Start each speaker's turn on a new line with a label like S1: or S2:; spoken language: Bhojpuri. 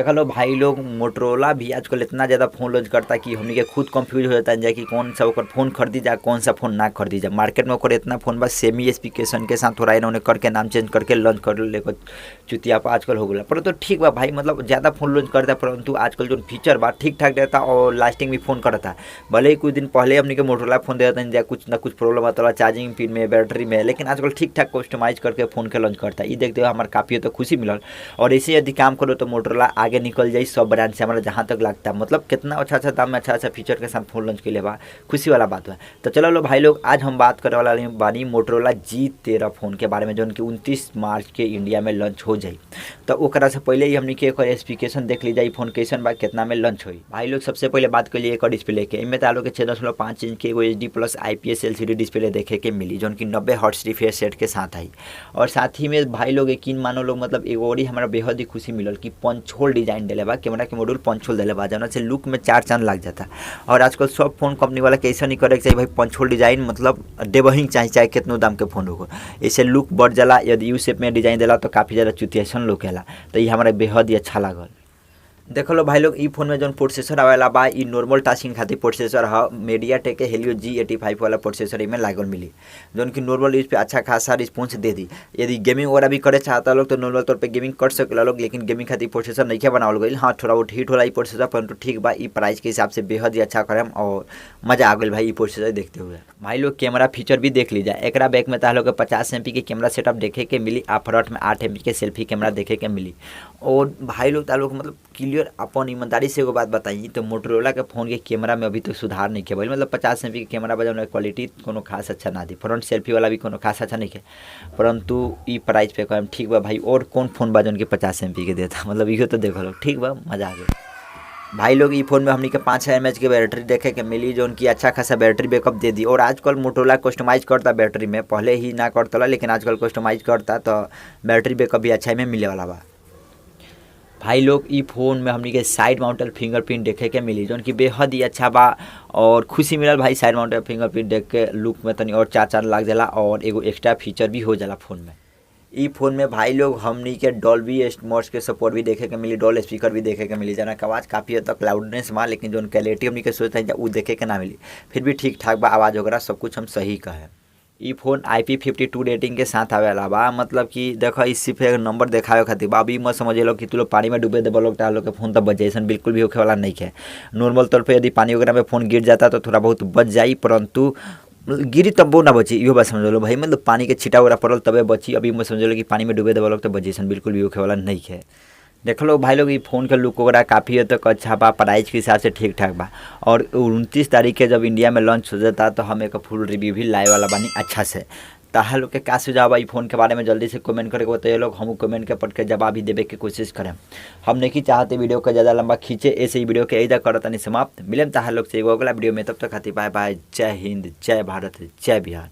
S1: देख लो भाई लोग, मोटरोला भी आजकल इतना ज़्यादा फोन लॉन्च करता कि हमनी के खुद कंफ्यूज हो जाता है कि कौन सा ओकर फोन खरीदी जा, कौन सा फोन ना खरीदी जा। मार्केट में ओकर इतना फोन बा, सेमी स्पेसिफिकेशन के साथ थोड़ा इन्होंने करके नाम चेंज करके लॉन्च कर ले चुतिया पर आजकल हो गया। परंतु ठीक बा भाई, मतलब ज़्यादा फोन लॉन्च करता, परंतु आजकल जो फीचर बा ठीक ठाक रहता और लास्टिंग भी फोन करता। भले ही कुछ दिन पहले हमनी के मोटरोला फोन देता जा कुछ ना कुछ प्रॉब्लम आता चार्जिंग पिन में, बैटरी में, लेकिन आजकल ठीक ठाक कस्टमाइज करके फोन के लॉन्च करता। ये देखते हुए हमारे काफ़ी तो खुशी मिलल। और ऐसे यदि काम करो तो मोटरोला आगे निकल जाए सब ब्रांड से, हमारा जहाँ तक लगता है। मतलब कितना अच्छा अच्छा दाम में अच्छा अच्छा फीचर के साथ फोन लॉन्च के लिए बा, खुशी वाला बात है। तो चलो लो भाई लोग, आज हम बात करे वाला बानी मोटरोला G13 phone के बारे में, जो कि 29 मार्च के इंडिया में लॉन्च हो जाए। तो ओकरा से पहले ही हमने के एक स्पेसिफिकेशन देख ली जाए, फोन कैसन बा, कितना में लॉन्च हुई। भाई लोग सबसे पहले बात कर लिए एक डिस्प्ले के। इनमें तो के 6.5 इंच के एगो HD+ IPS LCD display देखे के मिली, जो कि 90 हर्ट्ज रिफ्रेश रेट के साथ आई। और साथ ही में भाई लोग यकीन मानो लोग, मतलब एगो और ही हमारा बेहद ही खुशी मिलल कि पंच होल डिजाइन दिले बा, कैमरा के मॉड्यूल पंच होल दिले बा, जौन से लुक में चार चांद लग जाता। और आजकल सब फोन कंपनी वाला कैसा नहीं करे चाहिए भाई, पंच होल डिजाइन मतलब देवही चाहिए, चाहे कितनो दाम के फोन हो, ऐसे लुक बढ़ जाला। यदि यू शेप में डिजाइन दिला तो काफ़ी ज़्यादा चुतियासन लुक है, तो ये हमारा बेहद ही अच्छा लागल। देख लो भाई लोग, ई फोन में जो प्रोसेसर आवेला बा, ई नॉर्मल टास्किंग खातिर प्रोसेसर है। मीडियाटेक के हेलियो G85 वाला प्रोसेसर इमें लागल मिली, जौन कि नॉर्मल यूज पे अच्छा खासा रिस्पॉन्स दे दी। यदि गेमिंग वगैरह भी करे चाहता लोग तो नॉर्मल तौर पे गेमिंग कर सकेला लोग, लेकिन गेमिंग खातिर प्रोसेसर नहीं बनावल गई। हाँ, थोड़ा बहुत हीट होला ई प्रोसेसर, परंतु ठीक बा, ई प्राइस के हिसाब से बेहद ही अच्छा करे और मजा आ गई भाई ई प्रोसेसर देखते हुए। भाई लोग कैमरा फीचर भी देख लीजिए, एक बैक में लोग 50 MP के कैमरा सेटअप देखे के मिली, आ फ्रंट में 8 MP के सेल्फी कैमरा देखे के मिली। और भाई लोग लोग मतलब क्लियर अपन ईमानदारी से एगो बात बताई तो मोटरोला के फोन के कैमरा में अभी तक सुधार नहीं किया। मतलब 50 MP के कैमरा बजा क्वालिटी कोनो खास अच्छा ना दी, फ्रंट सेल्फी वाला भी कोनो खास अच्छा नहीं है, परंतु ई प्राइस पे कम ठीक बा भाई। और कौन फोन बा जौन के 50 MP के देता, मतलब इहो तो देखो ठीक बा, मजा आ गया। भाई लोग ई फोन में हमनी के 5000 mAh के बैटरी देखे के मिली, जो उनकी अच्छा खासा बैटरी बैकअप दे दी। और आजकल मोटरोला कस्टमाइज करता बैटरी में, पहले ही ना करता लेकिन आजकल कस्टमाइज करता, तो बैटरी बैकअप भी अच्छा में मिले वाला बा। भाई लोग ई फोन में हमनी के साइड माउंटेड फिंगरप्रिंट देखे के मिली, जौन कि बेहद ही अच्छा बा और खुशी मिलल भाई साइड माउंटेड फिंगरप्रिंट देख के। लुक में तनी और चार चांद लग जाला और एगो एक्स्ट्रा फीचर भी हो जाला फोन में। ई फोन में भाई लोग हमनी के डॉल्बी एटमॉस के सपोर्ट भी देखे के मिली, डॉल स्पीकर भी देखे के मिली, जना के आवाज़ काफ़ी हद तक लाउडनेस बा, लेकिन जो क्वालिटी हमनी के सोचते हैं वो देखे के ना मिली, फिर भी ठीक ठाक बा आवाज़ वगैरह सब कुछ हम सही कहे। ई फोन IP52 rating के साथ आवेला बा, मतलब कि देखो इस सिर्फ एक नंबर देखावे खातिर बा। अभी मत समझ लो कि तू लोग पानी में डूबे दे लोग लोग के फोन तब बच जाए, बिल्कुल भी होखे वाला नहीं है। नॉर्मल तौर पे यदि पानी वगैरह में फोन गिर जाता तो थोड़ा बहुत बच जाई, परंतु गिरी तब वो ना बची, इहो बात समझ लो भाई। मतलब पानी के छीटा वगैरह पड़ल तबे बची, अभी मत समझ लो कि पानी में डूबे दे लोग तो बच जाए, बिल्कुल भी होखे वाला नहीं है। देख लो भाई लोग, ई फोन के लुक वगैरह काफ़ी हद तक अच्छा बा, प्राइस के हिसाब से ठीक ठाक बा। और 29 तारीख के जब इंडिया में लॉन्च हो जाता तो हम एक फुल रिव्यू भी लाए वाला बानी अच्छा से। ताहा लोग के का सुझाव बा ई फोन के बारे में जल्दी से कमेंट करके बताइए लोग, हम कमेंट के पढ़ के जवाब भी देवे के कोशिश करें। हम नहीं चाहते वीडियो को ज़्यादा लंबा खींचे, ऐसे ही वीडियो के ऐदा करतनी समाप्त। मिले ताहा लोग से एगो अगला वीडियो में, तब तक खातिर बाय बाय, जय हिंद, जय भारत, जय बिहार।